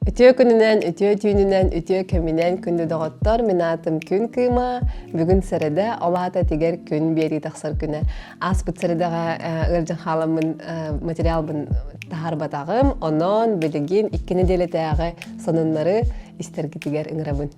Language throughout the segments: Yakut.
Үтүө күнүнэн, үтүө түүнүнэн, үтүө кэминэн күндү доҕоттор, мин аатым Күн Кыыма. Бүгүн сэрэдэ, ол аата тигэр күн биэрии тахсар күнэ. Ааспыт сэрэдэҕэ ыалдьан хааламмын материалбын таһаарбатаҕым. Онон билигин икки нэдиэлэтээҕи сонуннары истэргитигэр ыҥырабын.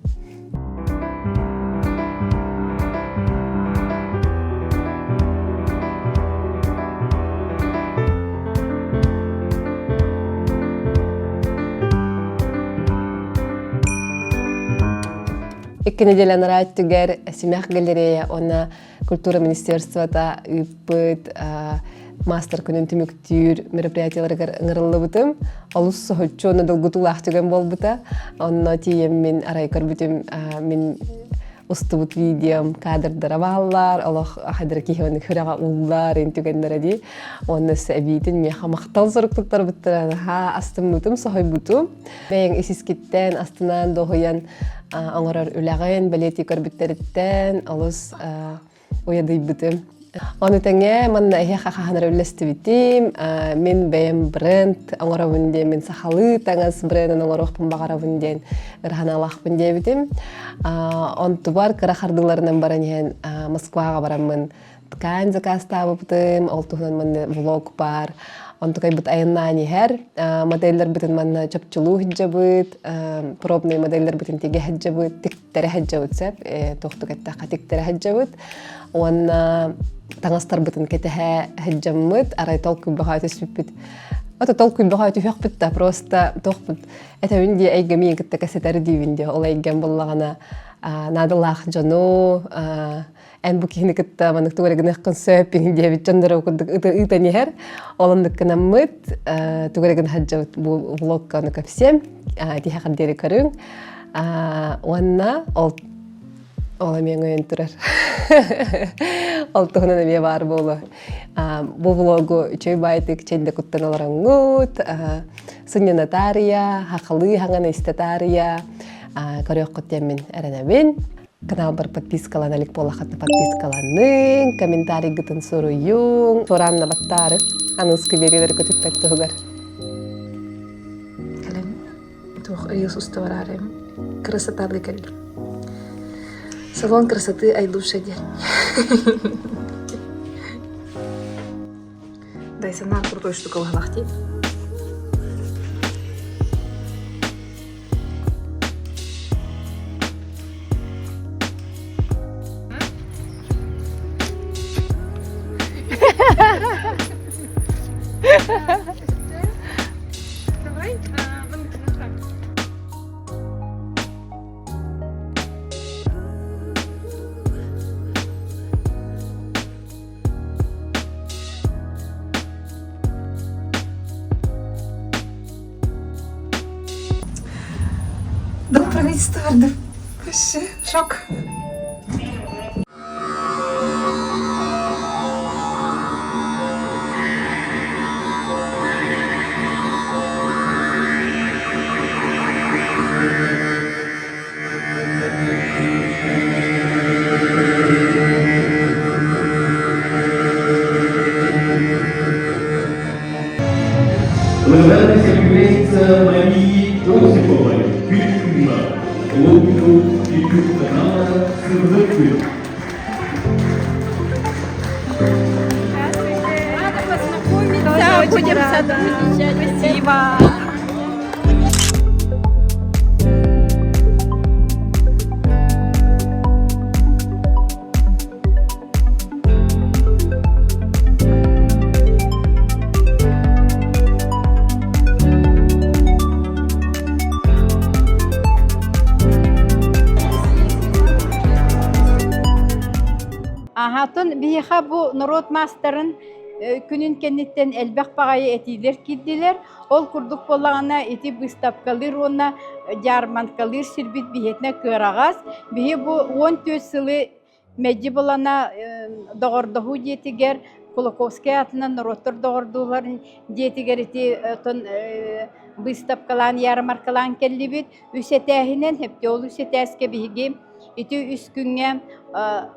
Икки неделя анараа өттүгэр Симэх галерея уонна культура министерствота ыыппыт мастер күнүн түмүктүүр мероприятиеларыгар ыҥырыллыбытым. Олус соһуччу уонна долгутуулаах түгэн буолбута. Онно тиийэммин арай көрбүтүм мин устубут видеом кадрдара бааллар, олох хадыр киһи оны күрэҕэ ууллар ин түгэннэрэ дии. Уонна өссө эбиитин миэхэ махтал сурук туттарбыттара наһаа астыммытым, соһуйбутум. Бэйэҥ ис-искиттэн астынан, дуоһуйан оҥорор үлэҕин бэлиэтии көрбүттэриттэн олус уйадыйбытым. Ону тэҥэ манна эһиэхэ хаһан эрэ үллэстибитим. Мин бэйэм бренд оҥоробун диэн, мин сахалыы таҥас брендин оҥоруохпун баҕарабын диэн ыраһаналаахпын диэбитим. Онтубар кыра хардыыларынан баран иһэн Москваҕа бараммын ткань заказтаабыппытым, ол туһунан манна влог баар. Онтукайбыт айаннаан иһэр. Модельлэрбитин манна чопчулуу сылдьабыт, пробный модельлэрбитин тигэ сылдьабыт, тиктэрэ сылдьабыт сөп, туохтук эттэххэ тиктэрэ сылдьабыт. Уонна таҥастарбытын кэтэһэ сылдьаммыт, арай толкуйбаҕа түспүппүт. Ото толкуйбаҕа түһүөхпүт да, просто туохпут этэбин дии эйгэм миигин кытта кэсэтэр диибин дии. Ол эйгэм буллаҕына наадалаах дьону эн бу киһини кытта маннык тугу эрэ гыныаххын сөп диэбит дьонноро курдук ыытан иһэр. Ол оннук гынаммыт тугу эрэ гына сылдьабыт бу влогка ону кэпсиэм. Тиһэҕэр диэри көрүҥ. Уонна ол ол эмиэ өҥөйөн турар. Ол туһунан эмиэ баар буолуо. Бу влогу үчүгэй баайдык чэйдэ куттан олороҥҥут, сынньана таарыйа, хахалыы хаҥан истэ таарыйа, көрүөххүт диэммин эрэнэбин. Каналбар подпискалана илик буоллаххытына подпискаланыҥ, комментарийгытын суруйуҥ. Сураанна баттаары, аныгыскы биэриилэри көтүппэт туһугар. Кэлэн туох рилс уста бараарым. Красоталыы кэллим. Салон красоты Айлуша диэн. Дайсана крутой штука баһылах дии. Давай, Дом правительства бардым. Вообще шок. Благодарность является Марии Осиповой, Күн Логину YouTube канала Сырдык Рада познакомиться, будем сотрудничать. Спасибо. Аһатын биһиэхэ бу норуот маастарын күнүн кэнниттэн элбэх баҕайы этиилэр киирдилэр. Ол курдук буоллаҕына ити быыстапкалыыр уонна дьаарманкалыыр сирбит биһиэтинэ кыараҕас. Биһи бу 14 сылы мэлдьи булана доҕордоһуу дьиэтигэр Кулаковскай аатынан норуоттар доҕордууларын дьиэтигэр ити отон быыстапкалаан ярмаркалаан кэллибит. Үс этээһинэн, ол үс этээскэ биһиги Ити үс күҥҥэ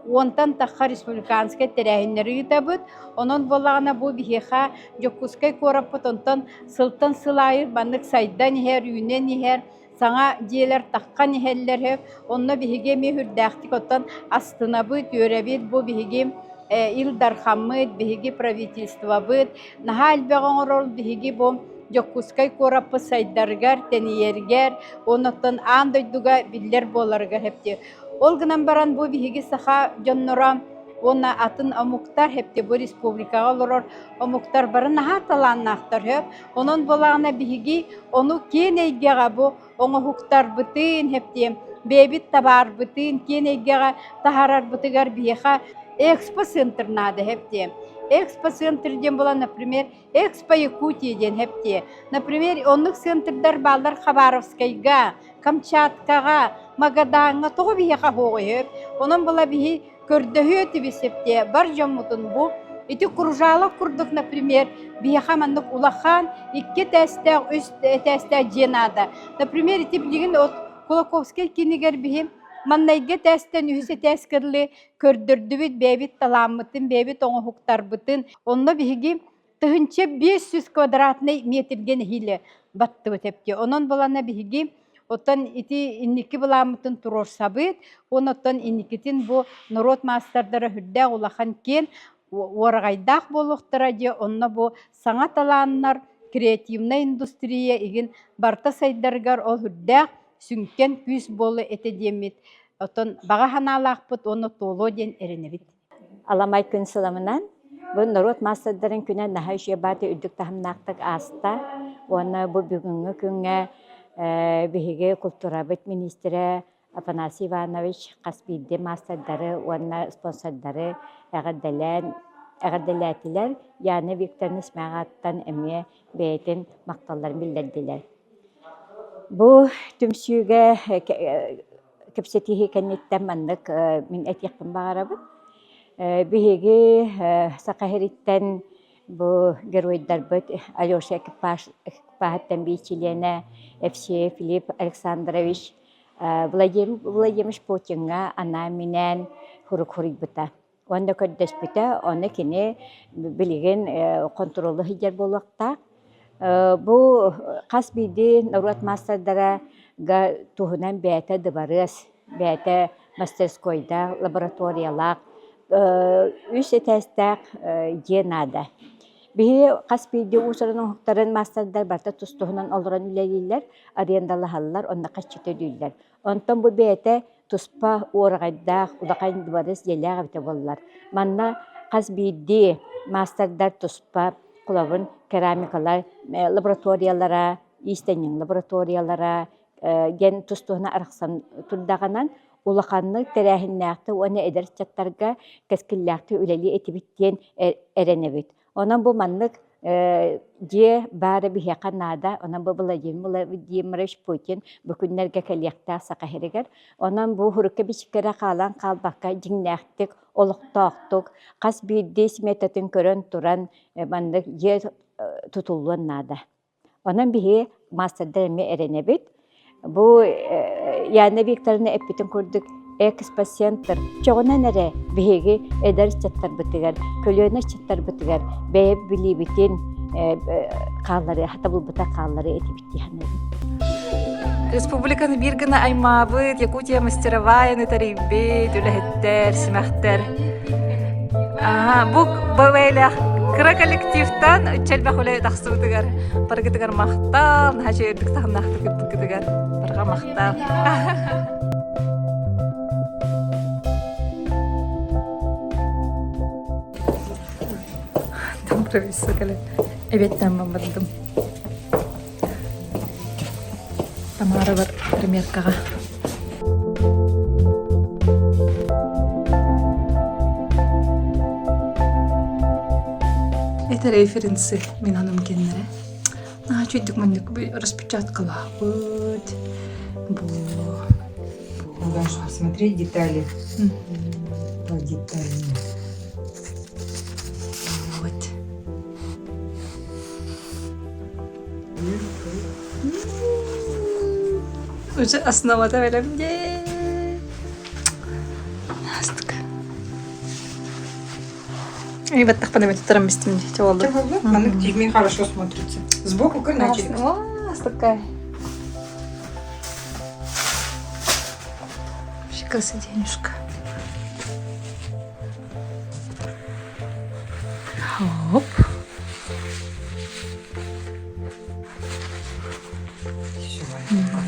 уонтан тахха республиканскай тэрээһиннэри ыытабыт. Онон буоллаҕына бу биһиэхэ Дьокуускай куораппыт онтон сылтан сыл аайы маннык сайдан иһэр, үүнэн иһэр, саҥа дьиэлэр таххан иһэллэр сөп. Онно биһиги эмиэ үрдээхтик оттон астынабыт, үөрэбит. Бу биһиги Ил Дархаммыт, биһиги правительствобыт наһаа элбэҕи оҥорор биһиги бу Дьокуускай куораппыт сайдарыгар, тэнийэригэр, оннуттан аан дойдуга биллэр буоларыгар хэпти. Ол гынан баран бу биһиги саха дьонноро уонна атын омуктар хэпти бу республикаҕа олорор омуктар бары наһаа талааннаахтар хөп. Онон буолаҕына биһиги ону киэн эйгэҕэ бу оҥоһуктарбытын хэптиэм бэйэбит табаарбытын киэн эйгэҕэ таһаарарбытыгар биһиэхэ экспо-центр наада хэптиэм. Экспо-центр диэн буолан, например, Экспо Якутия диэн хэптиэ. Например, оннук центрдар бааллар Хабаровскайга, Камчаткаҕа, Магадаҥҥа тоҕо биһиэхэ оһуоҕуй сөп. Онон була биһи көрдөһүө этибит сөптүө бар дьоммутун бу ити кружалок курдук, например, биһиэхэ маннык улахан икки этээстээх, үс этээстээх дьиэ наада. Например, ити билигин от Кулаковскай кинигэр биһи маннайгы этээстэн үһүс этээс кырлы көрдөрдүбүт бэйэбит талааммытын, бэйэбит оҥоһуктарбытын. Онно биһиги 1500 квадратнай метргэ нэһиилэ баттыбыт эпти. Онон булана биһиги оттон ити инники былааммытын туруорсабыт, онон инникитин бу норуот маастардара үрдээх улахан киэн уораҕайдаах буолуохтара дьэ онно бу саҥа талааннар креативнай индустрия игин барыта сайдарыгар ол үрдээх сүҥкэн күүс буолуо этэ диэммит оттон баҕа санаалаахпыт уонна туолуо диэн эрэнэбит. Аламай күн сыламынан бу норуот маастардарын күнэ наһаа үчүгэй баата үрдүк таһымнаахтык ааста уонна бу бүгүҥҥү күҥҥэ биһиги култуурабыт миниистирэ Афанасий Иванович хас биирдии маастардары уонна спонсордары эҕэрдэлээн эҕэрдэлээтилэр. Яна Викторовна Смяҕаттан эмиэ бэйэтин махталларын биллэрдилэр. Бу түмсүүгэ кэпсэтиһии кэнниттэн маннык мин этиэхпин баҕарабын. Биһиги Саха сириттэн бу геройдарбыт Алеша экипаж экипаһыттан биир чилиэнэ Евсеев Филипп Александрович Владимир Владимирович Путиҥҥа анаан-минээн сурук суруйбута. Уонна көрдөспүтэ, ону кини билигин хонтуруолу сылдьар буолуохтаах. Бу хас биирдии норуот маастардара туһунан бэйэтэ дыбарыас, бэйэтэ мастерскойдаах, лабораториялаах, үс этээстээх дьиэ наада. Биһиги хас биирдии уус-уран оҥоһуктарын маастардар барыта тус-туһунан олорон үлэлииллэр, арендалаһаллар, онно харчы төлүүллэр. Онтон бу бэйэтэ туспа уораҕайдаах улахан дыбарыас дьиэлээх эбитэ буоллар. Манна хас биирдии маастардар туспа холобур керамикалар лабораториялара, иистэнньэҥ лабораториялара диэн тус-туһунан арахсан турдаҕынан улаханнык тэрээһиннээхтик уонна эдэр ыччаттарга кэскиллээхтик үлэлиэ этибит диэн эрэнэбит. Онон бу маннык дьиэ баара биһиэхэ наада. Онон бу Владимир Владимирович Путин бу күннэргэ кэлиэхтээх Саха сиригэр. Онон бу хурукка-бичиккэ эрэ хаалан хаалбакка дьиҥнээхтик, олохтоохтук хас биирдии сметатын көрөн туран маннык дьиэ тутуллуон наада. Онон биһиги маастардар эмиэ эрэнэбит. Бу Яна Викторовна эппитин курдук экспоцентр чоҕунан эрэ биһиги эдэр ыччаттарбытыгар, көлүөнэ ыччаттарбытыгар бэйэ билиибитин хаалларыы, хатабылбыта хаалларыы этибит дии саныыбын. Республиканы биир гына аймаабыт, Якутия мастероваяны тэрийбит, үлэһиттэр, симэхтэр. Бу бэйэлээх кыра коллективтан чэлбэх үлэ тахсыбытыгар барыгытыгар махтал, наһаа үчүгэйдик таһымнаахтык ыппыккытыгар барҕа махтал. Там правительство кэлэн эбиэттэн бардым. Тамара бар примеркаҕа. Это референсы мин аным кеннере. Наһаа үчүгдүк маннык распечаткалаабыт. Бу Даша, смотри детали. Детально. Вот. Уже основата бэлэмде. И вот так поднимать утром бистим дии. Маннык тигмин хорошо смотрится. Сбоку кырначик. Такая. Вообще красотенюшка. Хоп. Все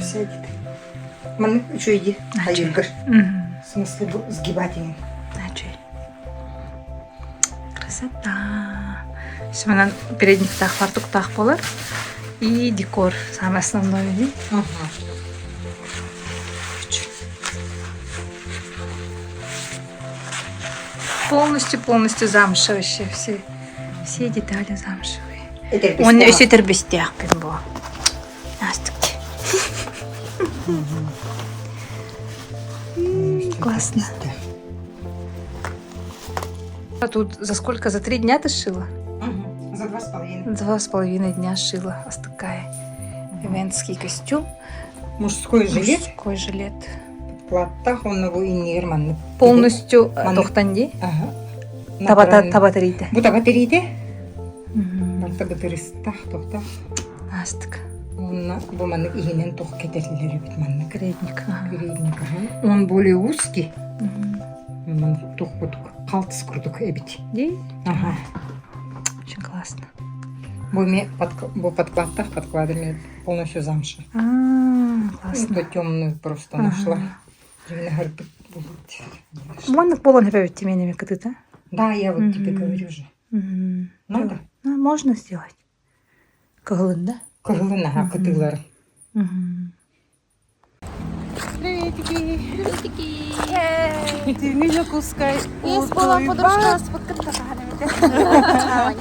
сядет. Маннык үчүгэй айыргыр. В смысле сгибать им. Красота. Все, передниктаах фартуктаах буолар. И декор самое основное. Угу. Полностью, полностью замша вообще все, все детали замшевые. Уонна өссө этэрбэстээхпин буо. Астык. Классно. А тут за сколько? За три дня ты шила? Угу. За 2,5. 2,5 дня шила. Такая венский костюм. Мужской жилет. Мужской жилет. Платтах он его иннигер маннык. Полностью тохтан ди? Ага. Табата табатарийде. Бу табатарийде. Барта бытырыстах тохтах. Астык. Онна бу маннык иһинэн тух кэтэриллэр эбит маннык. Передник. Передник, ага. Он более узкий. Маннык тух курдук, халтыс курдук эбит. Ди? Ага. Очень классно. Бу ме бу подкладтах подкладами полностью замша. А, классно. Это темную просто нашла. Маннык буолан эбэбит тимиэнэми кытыта. Да, я вот тебе говорю же. Надо? Ну, можно сделать. Кыһылын да? Кыһылын, ага, кытыылары. Приветики! Приветики! Тиҥи Дьокуускай Есть была подружка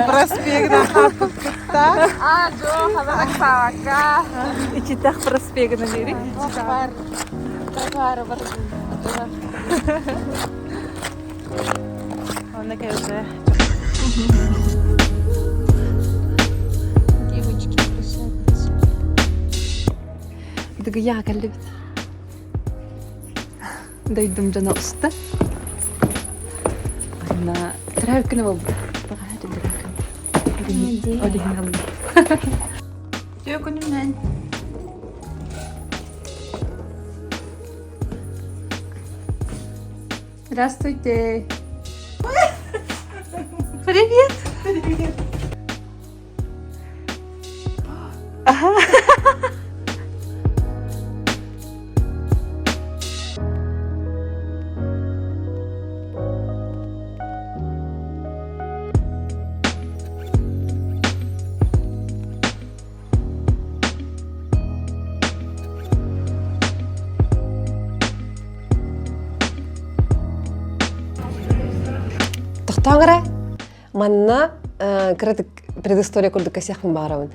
проспегынан хааппыттар. А, жо, хабарак савака. Ичитах проспегынан дири. Бар. Бар, бар. Онна кэлбэ. Девочки, красавицы. Дыгыйа кэллибит. Дойдум дьоно уста. Анна төрөөбүт күнэ буолбута. Баҕаһа төрөөбүт күн. Ол иһин аллым. Үтүө күнүнэн. Здравствуйте. Привет. Привет. Ага. Тохтооҥ эрэ, манна кыратык предыстория курдук кэсиэхпин баҕарабын.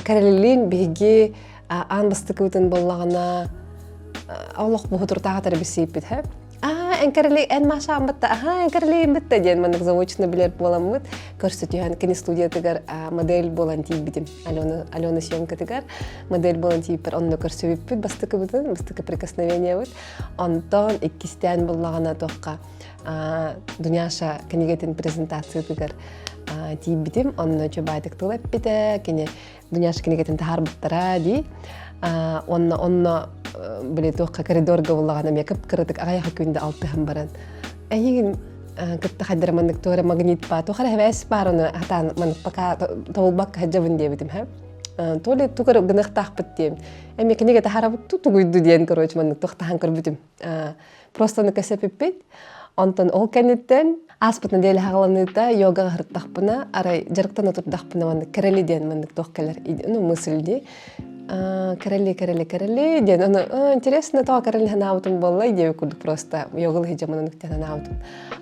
Кэрэлилиин биһиги аан бастакыбытын буоллаҕына олох буһутуртааҕа тэрбисииппит һэ. Аа, эн кэрэлий, эн Маша бытта, аха, эн кэрэлийин бытта диэн маннык заочно билэр буоламмыт көрсө түһэн кини студиятыгар модель буолан тиийбитим. Алена, Алена съемкатыгар модель буолан тиийбиппэр онно көрсүбүппүт бастакыбытын, бастакы прикосновениебыт. Онтон иккистээн буллаҕына туохха Дуняша кинигэтин презентациятыгар тиийбитим. Онно чөбаайтык тыл эппитэ, кини Дуняша кинигэтин таһаарбыттара дии. Онно онно били туохха коридорга буллаҕына эмиэ кып-кыратык аҕыйах күндэ алтыһан баран эйигин кытта хайдара маннык туора магнит баа туох эрэ эбээс баар ону хатаан маннык пока тобулбакка сылдьабын диэбитим һэ то ли тугу эрэ гыныахтаахпыт диэм эмиэ кинигэ таһаарабыт тугуйду диэн короче маннык туохтаһан көрбүтүм просто ону кэсэпиппит онтон ол кэнниттэн ааспыт нэдиэлэ хаҕаланыыта йогаҕа сырыттахпына арай дьарыктана турдахпына маннык кэрэли диэн маннык туох кэлэр ну мысль дии кэрэли кэрэли кэрэли диэн ону интересно тоҕо кэрэли санаабытым буолла диэбит курдук просто йогалыы сылдьаммын оннук диэн санаабытым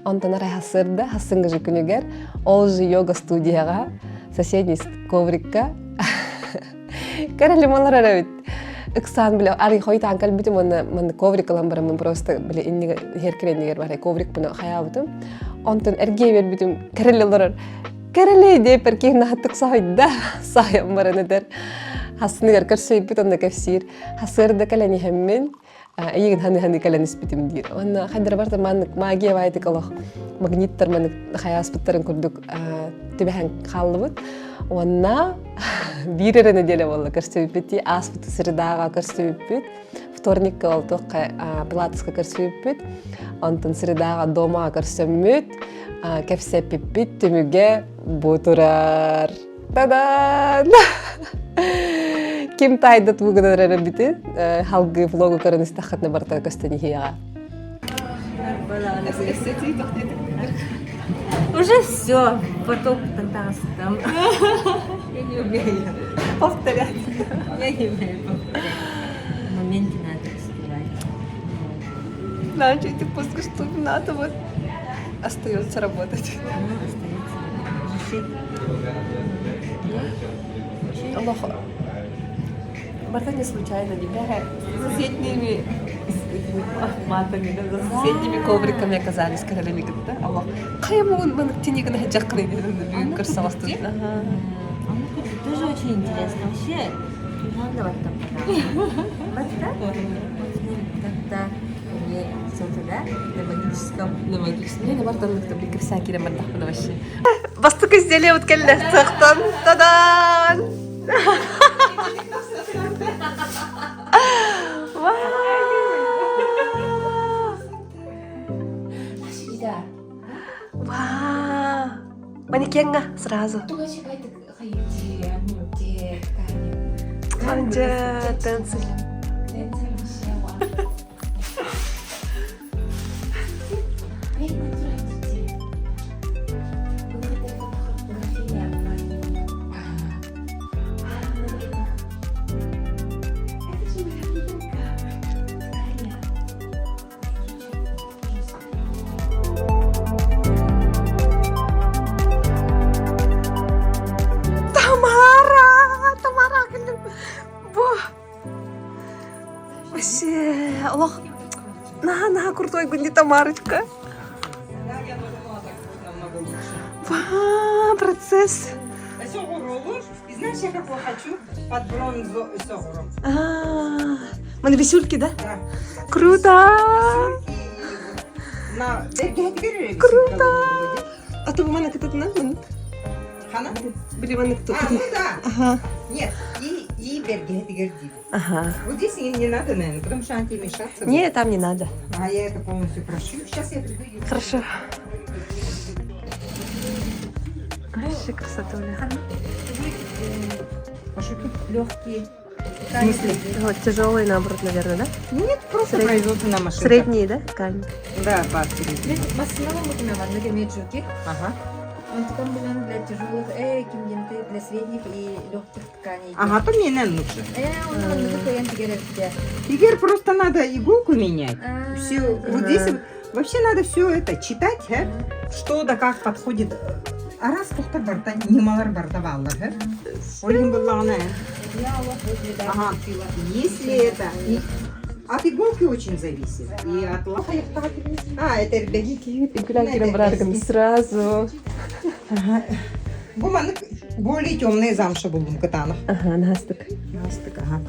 онтон арай хассыарда хассыҥҥы күнүгэр ол же йога студияҕа соседний коврикка Кэрэлим олорор эбит. Ыксаан бile арый хойутаан кэлбитим уонна манна коврик ылан бараммын просто бile иннигэр иһэр иннигэр барай коврикпын хайаабытым. Онтон эргиэ биэрбитим кэрэлли олорор. Кэрэлэй диэппэр киһи наһаттык саһайда саһайан баран этэр. Хассыныгар көрсөйбүт онно кэпсиир. Хасыарда кэлэн иһэммин. Эйигин ханы-ханы кэлэн испитим диир. Уонна хайдара барта маннык магия баайтык олох магниттар маннык хайааспыттарын курдук түбэһэн хааллыбыт. Уонна биир эрэ неделя буолла көрсүбүппүт, ааспыт средаҕа көрсүбүппүт. Вторникка ол туохха пилатеска көрсүбүппүт. Онтон средаҕа дома көрсөммүт, кэпсэппиппит түмүгэ бу турар. Та-дан! Ким таайда тугу гынан эрэр эбитин, халгыы влогу көрөн истэххитинэ барыта көстөн иһиэҕэ. Уже все, потом таҥастым. Я не умею повторять. Я не умею повторять. В моменте надо успевать. Значит, эти пуск, что надо вот остается работать. Ну, остается решить. Олох Барыта не случайно, не соседними этими матами, да, за соседними ковриками оказались королями да? Аллах. Хайа мугун маннык тинигин хаджаккын бүгүн көрсөҕөстүн. Ага. Тоже очень интересно. Вообще, надо вот там. Вот так? Вот как-то мне что-то, да? На магическом. На магическом. Не, бартанлыкта бик всякий мардахпын вообще. Бастык изделие вот келле сыктан. Тадан! Вау! Манекенга сразу. Анжа танцы. Тамара! Тамара кэллим. Бу вообще олох наһаа наһаа крутой күнди Тамарочка. Ва, процесс. И знаешь, я какую хочу? Под бронзу соҕуру. А, Маны висюльки, да? Да. Круто! На Круто! А то мана кытытына мын. Хана? Били маны А, ну да. Ага. Нет, и, и бергетигер дип. Ага. Вот здесь не, не надо, наверное, потому что она тебе мешаться. будет. Не, там не надо. А я это полностью прошью. Сейчас я приду. и- Хорошо. Вообще красотуля. Пошутить легкие. В смысле? Вот тяжелые, наоборот, наверное, да? Нет, просто Средний. производственная машинка. Средние, да, ткани? Да, баскет. Ага. Он там для тяжелых, э, кимденты для средних и легких тканей. Ага, то мне, наверное, лучше. Э, он он Теперь просто надо иголку менять. Все, вот Ага. здесь вообще надо все это читать, э? что да как подходит. А раз тухта барта, немалар барта баллар, э? Олин была Ага. Если это... и от иголки очень зависит. И от лапа. А, это ребятки. Сразу. Бу маннык более темная замша булдум кытаанах. Ага, настык. Настык, ага.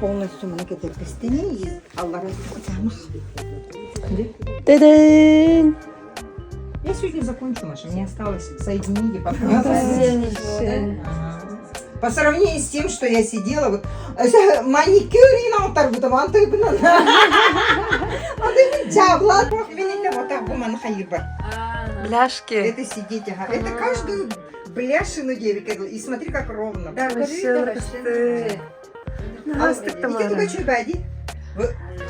Полностью маннык этэрбэстини и аллара кытаанах. Та-дам! Я сегодня закончу, Маша. Мне осталось соединить и потом. По сравнению с тем, что я сидела, вот, маникюр алтарбытым, антыйбынан. Антыйбын жабла. Вот так буманы хайырбар. Бляшки. Это сидеть, ага. Это каждую бляшину девять. И смотри, как ровно. Настык Иди Тамара. туда, чуй,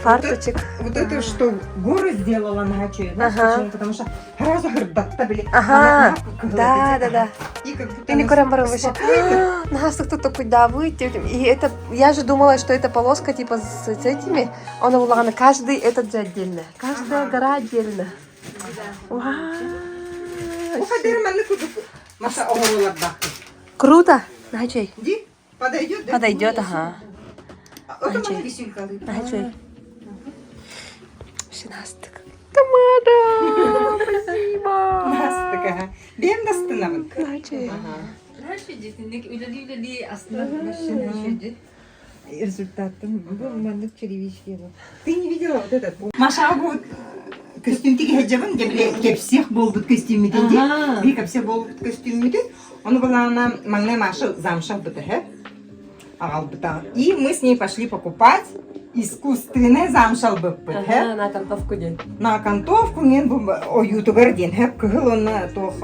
Фарточек. Вот это что, горы сделала на знаешь Ага. почему? Потому что сразу гордатта были. Ага. Да, да, да. И как будто И она не вообще. спокойно. Настык тут такой, да, выйти. И это, я же думала, что это полоска типа с, с этими. Она была на каждый этот же отдельно. Каждая Ага. гора отдельно. Вау. Уходи, маннык кудук. Маша оҕолор бахты. Круто. Начай. Ди, подойдет, да? Подойдет, ага. Это мана висюлькалы. Начай. Вообще настык. Тамара, спасибо. Настык, ага. Бэйэм астынабын. Начай. Ага. Результаттан бу маннык черевички Ты не видела вот этот? Маша бу көстүүм тигиһэдьэбин дьэ кэпсиэх буолбут көстүүммүтүн дии. Бии кэпсиэх буолбут көстүүммүтүн. Ону балаана маҥнай Маша замша ылбыта аҕалбыта. И мы с ней пошли покупать искусственный замша ылбыппыт. Ага, на окантовку диэн. На окантовку мен бу ойуутугар диэн хэп кыһыл уонна туох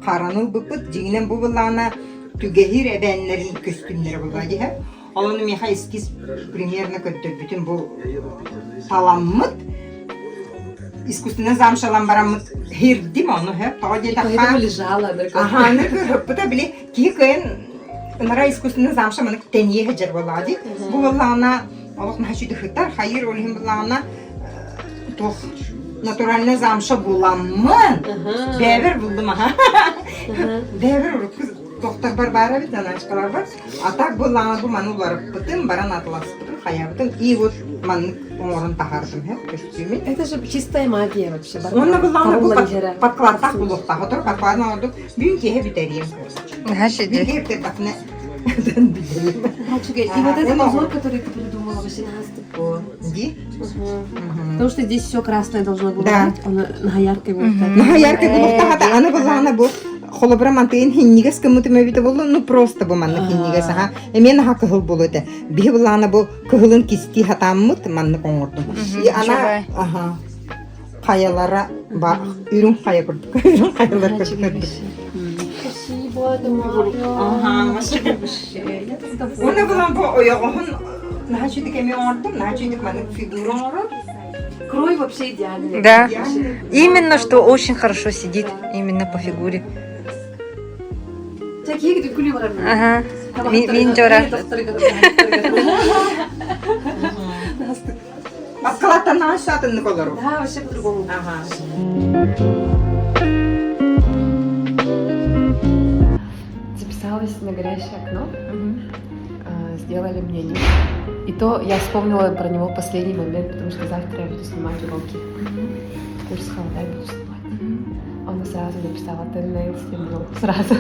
хараны ылбыппыт. Дьиҥинэн бу былаана түгэһиир эбээннэрин көстүүмнэрэ буолла дии Ол ону миэхэ эскиз примерно көрдөрбүтүм бу таламмыт искусственно замшалан бараммыт хирдим ону хөп тоҕо диэтэххэ лежала аха аны били киһи кыайан ынара искусственно замша манык тэнийэ сылдьар буоллаҕа дии бу буоллаҕына олох наһаа үчүгэй сытар хайыыр ол иһин буоллаҕына туох натуральная замша буламмын бэбэр булдум аха бэбэр урукку тохторбор баар эбит заначкаларбар А так буоллаҕына бу маны уларыппытым, баран атыласпытым, хайаабытым и вот маннык оҥорон таһаардым һэ көстүүмүн. Это же чистая магия вообще. Уонна буоллаҕына бу подкладтаах буолуохтаах. Отор подкладын оҥордум. Бүгүн киэһэ бүтэриэм. Бүгүн киэһэ бүтэрдэхпинэ И вот этот узор, который ты придумала, вообще Ди? Потому что здесь все красное должно было Да. быть, оно наһаа яркое буолуохтаах. Наһаа яркое буолуохтаах аны буоллаҕына бу холобура мантыйын хиннигес гыммытым эбитэ буолла ну просто бу маннык хиннигес аха эмиэ наһаа кыһыл буолуо этэ биһи буоллаҕына бу кыһылын кистии хатааммыт маннык оҥордум и она аха хайалара ба үрүҥ хайа курдук үрүҥ хайалар курдук Спасибо, Ага, Уонна булан бу ойоҕоһун наһаа үчүгэй эмиэ оҥордум, наһаа үчүгэй маннык фигура оҥорор. Крой вообще идеальный. Да. Именно что очень хорошо сидит, именно по фигуре. Такие күлүү барар. Ага. Мин жора. Подкладтан наһаа олору. Да, вообще по-другому. Ага. Записалась на горящее окно. Сделали мне ник. И то я вспомнила про него в последний момент, потому что завтра я буду снимать уроки. Курс Халдай буду снимать. Она сразу написала Ten Nails был сразу.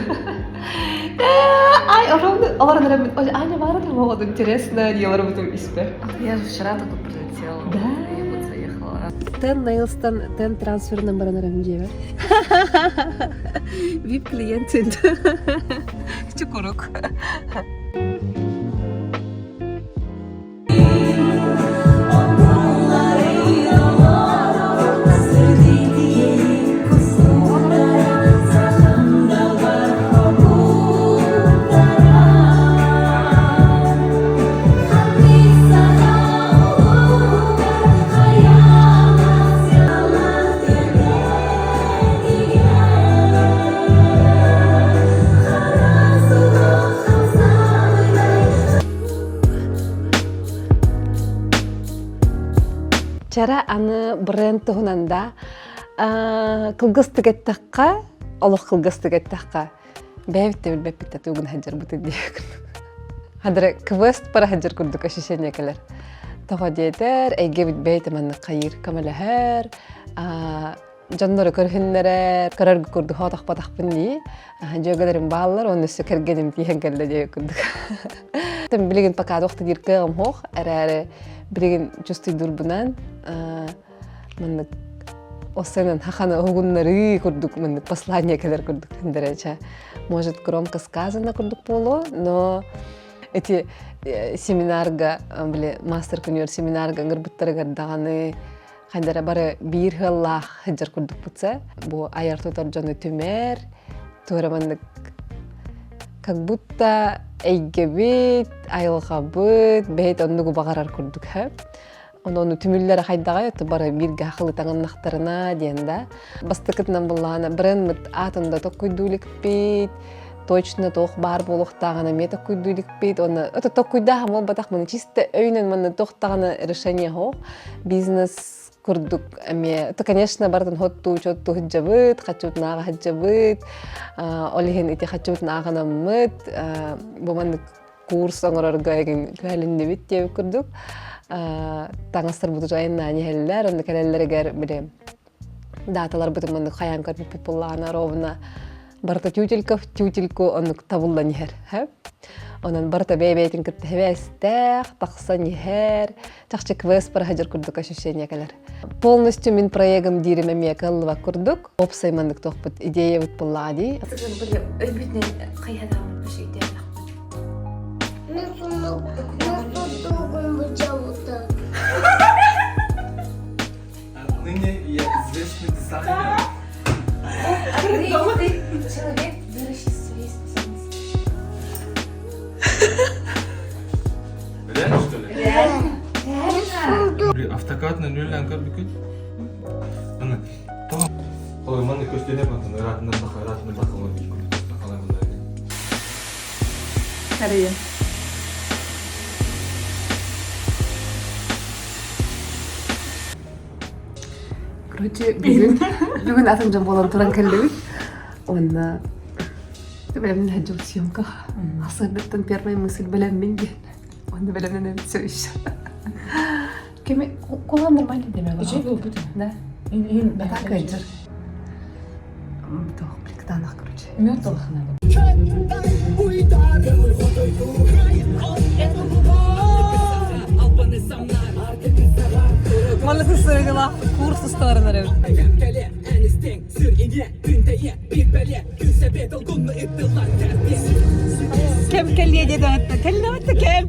Ай, олорон Аня баара вот интересно, диэлэр испер. Я же вчера только прилетела. Да? Я вот заехала. Ten Nails'тан Ten трансферынан баран эрем дьиэбэр. VIP клиент Чукурук. Чара аны бренд туһунан да кылгастык эттэххэ, олох кылгастык эттэххэ, бэйэбит да билбэппит да тугун сылдьарбытын диэбит. Хадара квест бара сылдьар курдук ощущение кэлэр. Тоҕо диэтэр, эйгэбит бэйэтэ маннык хайыыр көмөлөһөр, дьоннору көрүһүннэрэр, көрөргө курдук хоотохпотохпун дии. Дьүөгэлэрим бааллар, уонна өссө кэргэним тииһэн кэллэ диэбит курдук. Билигин пока туох диир кыаҕым суох, эрээри билигин чувствуйдуурбунан маннык осенен хаханы уһугуннарыы курдук маннык послание кэлэр курдук тендерече. Может, громко сказано курдук буолуо, но эти семинарга, били мастер күнүгэр семинарга ыҥырбыттарыгар даҕаны хайдара бары биир ыаллаах сылдьар курдукпутса бу айар тутар дьону түмэр туора маннык как будто эйгэбит айылҕабыт бэйэт оннугу баҕарар курдук һэ ону түмүллэрэ хайдаҕай это бары бииргэ хахылытаҥыннахтарына диэн да бастакытынан буллаҕына брендмыт аатын да токкуйдуу иликпит точно туох баар буолуохтааҕын эмиэ токкуйдуу иликпит уонна это токкуйдааһын буолбатах маны чисто өйүнэн манна туох даҕаны решение суох бизнес курдук эмиэ это конечно барытын хоттуу чоттуу сылдьабыт хаччыбытын ааҕа сылдьабыт ол иһин ити хаччыбытын ааҕынаммыт бу маннык курс оҥорорго эгин күһэлиннибит диэбит курдук таҥастарбыт уже айаннаан иһэллэр онно кэлэллэригэр били дааталарбытын маннык хайаан көрбүппүт буоллаҕына ровно барыта тютелька в тютельку оннук табыллан иһэр. Онон барыта бэйэ-бэйэтин кытта хэбээстээх, тахсан иһэр, чахчы квест проходер курдук ощущение кэлэр. Полностью мин проегым диирим эмиэ кыаллыбат курдук. Опсай маннык туохпут идеябыт буллаҕа дии. Өйбүтүнэн хайһадаабыт Отныне я известный дизайнер. Отныне ты человек, выращивший свои способности. Реально, что ли? Реально. Реально. Автокадны нүллән көрбүкүт. Аны тоҕо Холойманы көстүнэ батын ыраатынан баха ыраатынан баха Харыйа. Короче, бүгүн бүгүн атын дьон буолан туран кэллибит. Уонна бэлэмнэн сылдьыбыт съемка. Асырдыттан первая мысль бэлэммин диэн. Уонна бэлэмнэнэн все еще. Кеми кулан нормально деме Үчүгэй буолбут. Да. Иһин А так ыалдьар. Туох пликтанах, короче. Мёд улахана. Малысы сырыгыла курс усталарын арабыт. Кем кэллиэ диэтэҕиттэ кэллэҕиттэ кэм.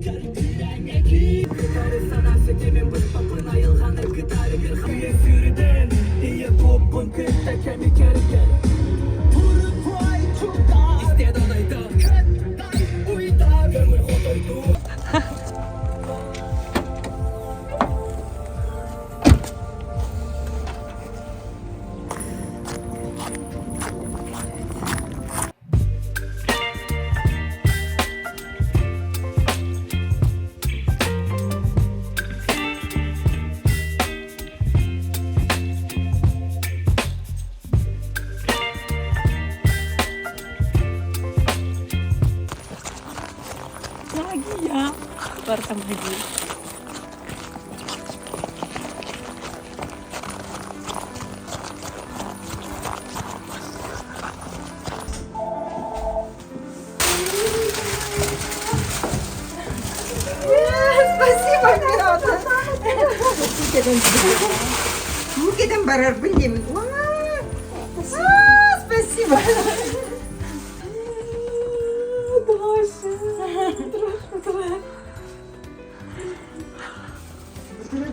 Магия! Барта магия. Спасибо, Мирона. Күүкеден барарбын деймін. Спасибо.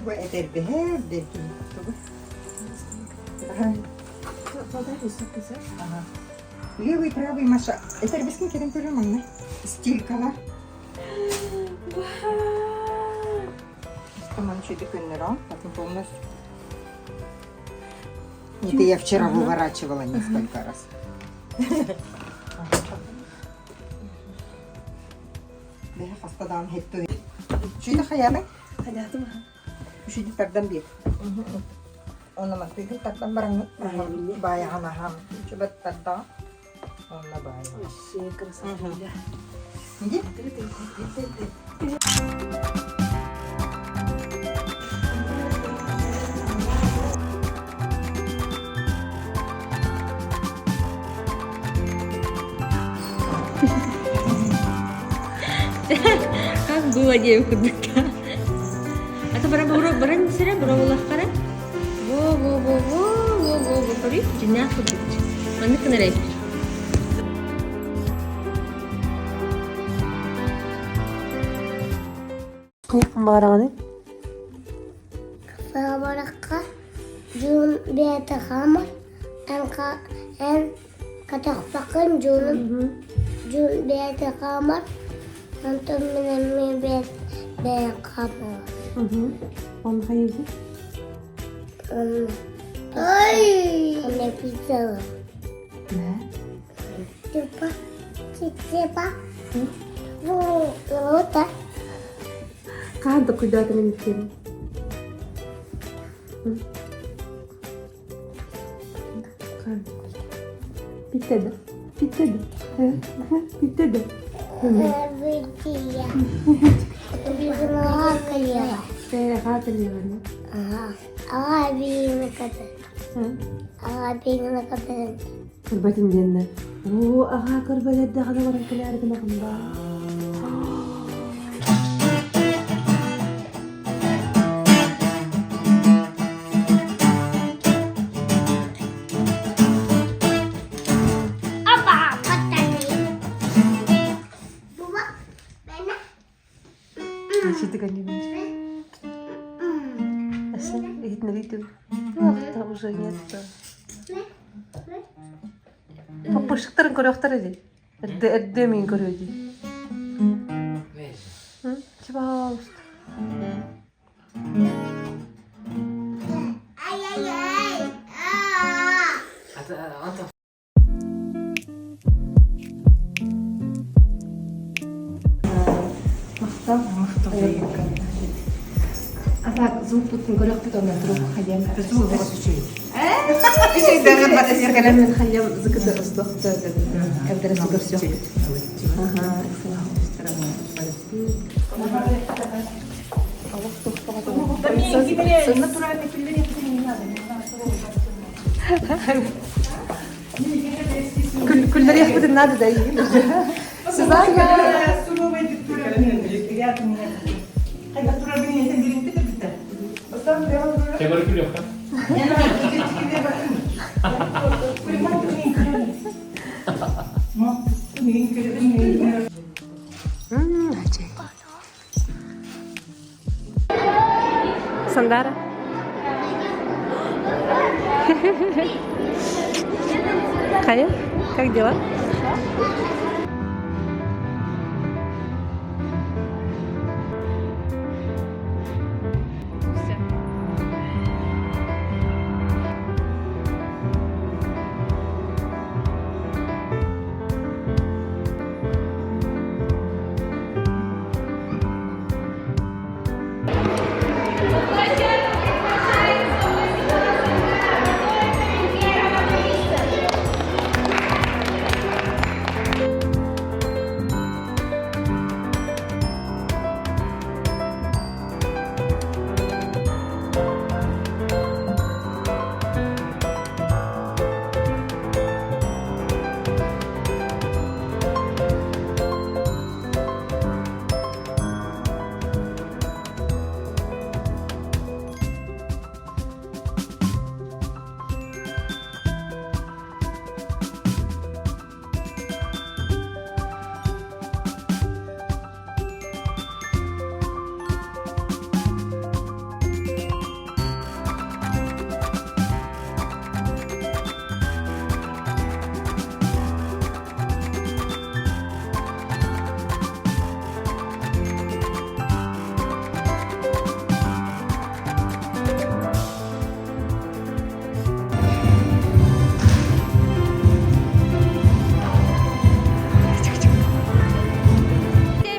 Бу этэрбэһэр дэтин. Левый, правый, Маша. Этэрбэскин кэлэн көрүм манна. Стилькалар. Таман чуть көннөрө, потом полностью. Это я вчера выворачивала несколько раз. Бэйэ хастадаан хетту. Чүйді хаяны? Хаятым. Үшүйді тардан бир. Онна мантыгын тардан баран баайахан ахам. Чубат тарда. Онна баайахан. Вообще красота. Иди. Как было диэн курдукка. А то бара баран сире бара Во во во во во во во көрүй дьиҥнээх курдук. Маннык гына эрэ Баҕараҕыный? Саҕабарахха дьуун бэйэтэ хаамар, эн эн катахпаккын дьуунум дьуун бэйэтэ хаамар, онтон мин эмиэ бэйэм хаамабын. Он хайыыбыт? Онно пиццалар. Типа, типа, вот Хаһан да куйдаатым иниттиэбин. Bitti de. Bitti de. Bitti de. Көрбөтүн диэннэ. Оо, аҕаа көрбөт эрдэҕинэ баран кэлээригин аҕынбаа. Тигани Иһитинэрий Туох уже нет. Паппышыктарын көрүөхтэр ди. Эрдэ эрдэ мин көрүө ди. Пожалуйста. Махтал. Махтал. А так звук көрөхпүт онно турук хайам. Звук үчүгэй. Кэлэммин хайам зыкыты ыстохта кэлдэрэ көрсүөхпүт. Аха. Күллэриэхпитин надо да Сузанна! Сандара. Хайа, как дела?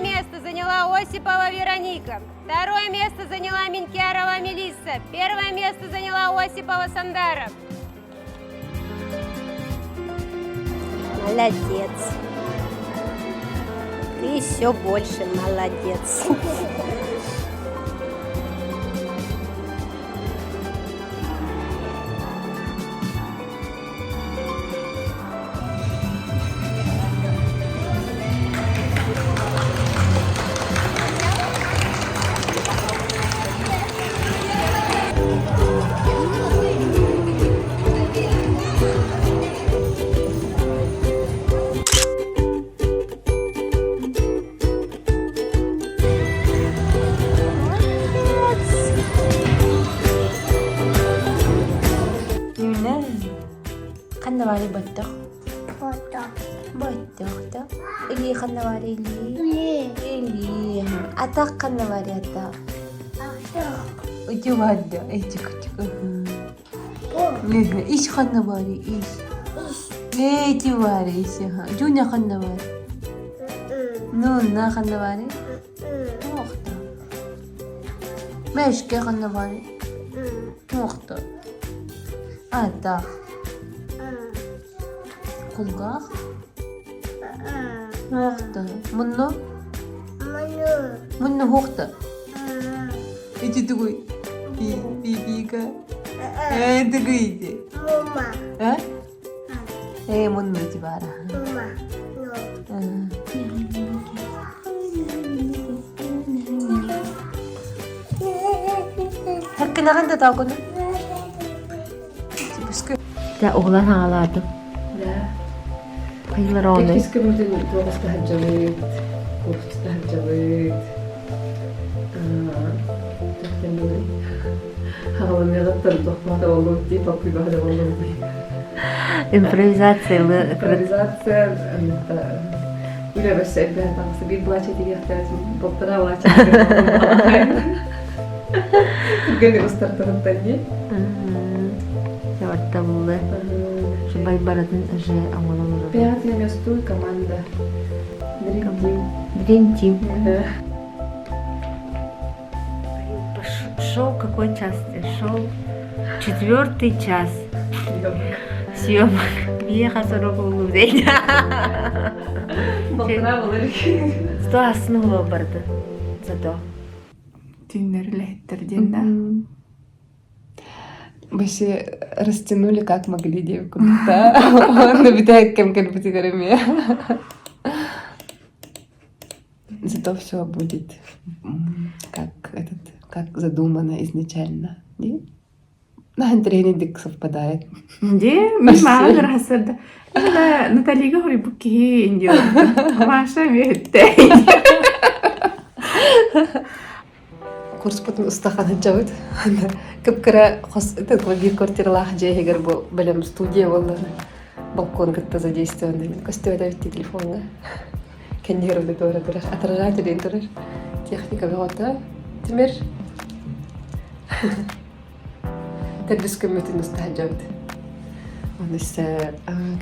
Место заняла Осипова Вероника. Второе место заняла Минкярова Мелисса. Первое место заняла Осипова Сандара. Молодец. Ты еще больше молодец. Юна, ханна баары баттах? Баттах. Баттах да. Или ханна баары или? Или. Атах ханна баары атах? Атах. Ити баарды. Эти кытык. Иш ханна баары иш. Эти баары иш. Жуня ханна баары. Ну, на ханна баары. Туохта. Мэшке ханна баары. Туохта. Атах. Кулгаах. Туохта. Мунну? Мунну. Мунну хуохта. Ити тугуй. Би-би-бига. Э, тугуй ити. Мума. Э? Э, мунну ити баара. Мума. Хаккынаҕын да таакуну. Да, оҕолор хаҥалаатым. Да. Хайылар оҕону. Иккис көмөтүн туоҕуста сылдьабыт, куртуста сылдьабыт. Саҕаланыаҕыттан тохтоото буоллубут дии, толкуйбаха да буоллубут дии. Импровизация Импровизация үлэ бэссе элбээн таҕыста биир былаача тигиэхтээтим, полтора былаача Түргэнник устартарыттан дии. Чабаттабыллы. Шубай барытын уже оҥоролоро. Пятый местуй команда. Dream Team. Dream Team. Шел какой час? Шел четвертый час. Съемок. Биэха сорок улуу Полтора было Сто основа барды. Зато. Түүннэр үлэһиттэр диэн да. Вообще растянули как могли девку. Да, он обитает кем кэлбитигэр эмиэ. Зато все будет как этот, как задумано изначально. Не? На интэриэһинэйдик совпадает. Дьэ, мин мааҕын ыраһасарда. Наталига хоруйбут киһи индиаларда. Маша эмиэ өттө. Курспутун устаханыджабыт. Кып-кыра хос биир квартиралаах дьиэ иһигэр бу бэлэм студия буоллаҕына балкон кытта задействованный көстүбэт эбит телефоҥҥа. Кэннигэр аудитория турар, отражатель турар. Техника бөҕөтө. Тимир. Төрдүс күммүтүн уста сылдьабыт. Оны өссө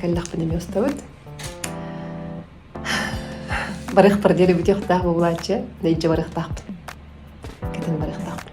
кэллэхпинэ эмиэ устабыт. Барыахпар диэри бүтүөхтээх буолааччы, нэйдьэ барыахтаахпын. Кэтэн барыахтаахпын.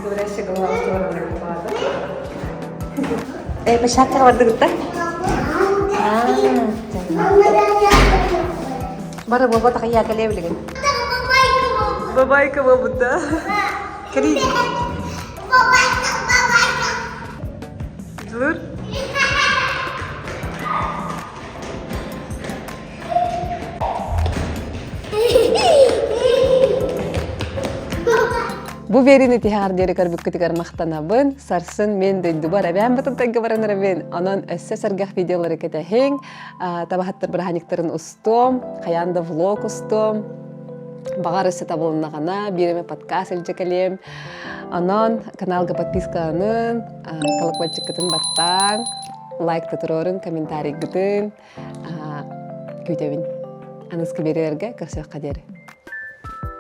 Говорящая голова Площадкаҕа бардыгыт да? Бары буолбатах ийэ кэлиэ билигин. Бабайка буолбут да? Кэлии. Дьулур. Бу биэриини тиһэҕэр диэри көрбүккүтүгэр махтанабын. Сарсын мен дойдубар эбээн батымтайга баран эрэбин. Онон өссө сэргэх видеолары кэтэһиҥ. Табаһыттар бырааһынньыктарын устуом, хайаан да влог устуом. Баҕар өссө табылыннаҕына, биир эмэ подкаст илдьэ кэлиэм. Онон каналга подпискаланын, колокольчиккытын баттааҥ, лайк туруорун, комментарийгытын күүтэбин. Аныгыскы биэриилэргэ көрсүөххэ диэри.